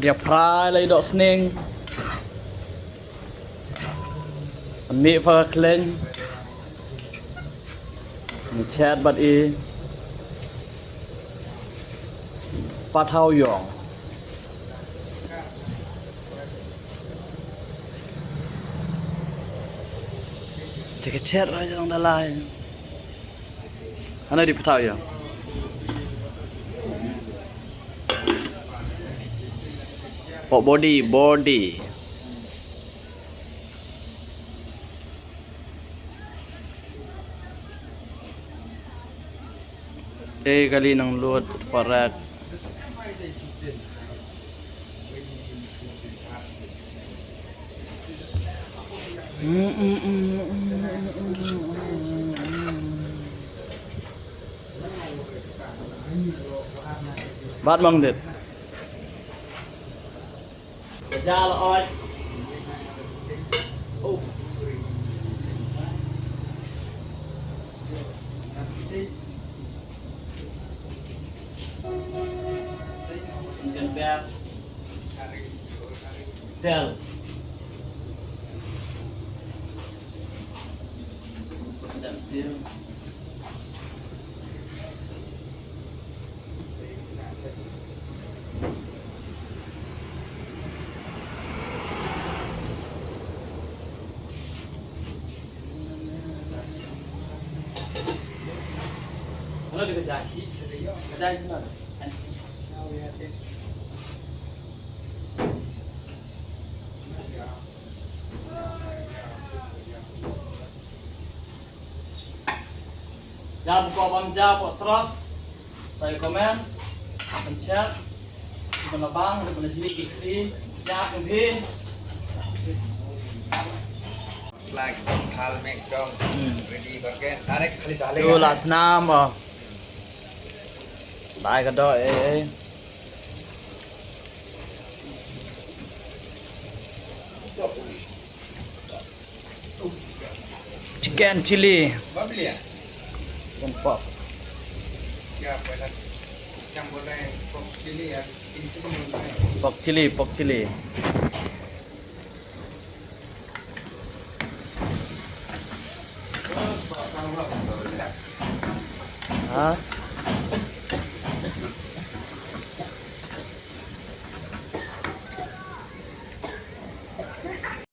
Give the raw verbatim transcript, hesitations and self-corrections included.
Ïa fry la i dohsning. Mih pha ka khleiñ. Chet bad i pathaw ïong. Te ka chet ra jong da lai. Hana di pathaw ïong. Pork body, body. Te kali nang lut parat. Bat mang dit. Ka ja la oi. Oh. Ikan bel. Bel. Bel. Hello, di ka jai. Ka jai sini. Ja buka bam ja buka trok. Sa ïa comment. Pencet. Di mana bang, di mana jeli di kri. Ja kembhi. Flag, thal mek dong. Hmm. Ready barken. Direct khali dale. Tu la tnam oh. Dai ka doh eh eh. Chicken chili. Chicken pork. Pork chili, pork chili. Ha?